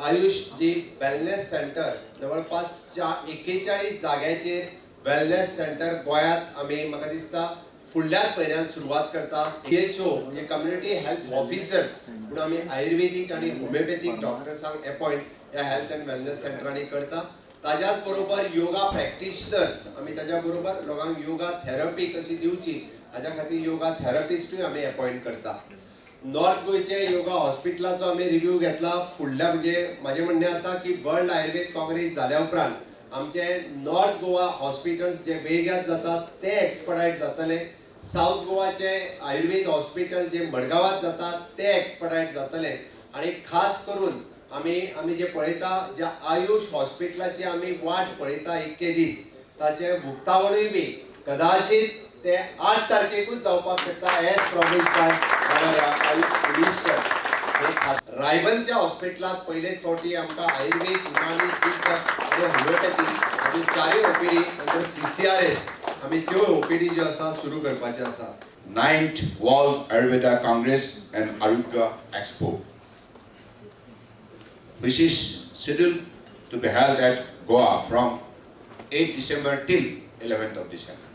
आयुष जी wellness centre जवळपास 41 जाग्याचेर वेलनेस सेंटर गोंयांत आमी म्हाका दिसता फुडल्याच म्हयन्यात सुरवात करता. सीएचओ म्हणजे कम्युनिटी हेल्थ ऑफिसर्स म्हणून आमी आयुर्वेदीक आनी होमिओपॅथीक डॉक्टर्सांक एपॉयंट ह्या हेल्थ अँड वेलनेस सेंटरांनी करता. ताज्याच बरोबर योगा प्रॅक्टिशनर्स आमी ताज्या बरोबर लोकांक योगा थेरपी कशी दिवची हाज्या खातीर योगा थेरपिस्टूय आमी एपॉयंट करता. नॉर्थ गोंयचे योगा हॉस्पिटलाचो आमी रिव्यू घेतला. फुडल्या म्हणजे म्हाजें म्हणणें आसा की वर्ल्ड आयुर्वेद काँग्रेस जाल्या उपरांत आमचे नॉर्थ गोवा हॉस्पिटल्स जे बेळग्यांत जातात ते एक्सपडायट जातले. सावथ गोवाचे आयुर्वेद हॉस्पिटल जे मडगांवात जातात ते एक्सपडायट जातले. आनी खास करून आमी जे पळयता, ज्या आयुष हॉस्पिटलाची आमी वाट पळयता इतके दीस, ताचें उक्तावणूय बी कदाचित ते 8 तारखेकूच जावपाक शकता, as promise by our AYUSH minister. हे खास रायबनच्या हॉस्पिटलांत पयलेच फावटी आमकां आयुर्वेद, युनानी, सिद्ध आनी होमिओपॅथी हाच्यो चारूय ओपीडी नंतर सीसीआरएस आमी त्यो ओपीडी ज्यो आसा सुरू करपाच्यो आसा. Ninth World Ayurveda Congress and Arogya Expo, which is scheduled to be held at Goa from 8 December till 11th of December.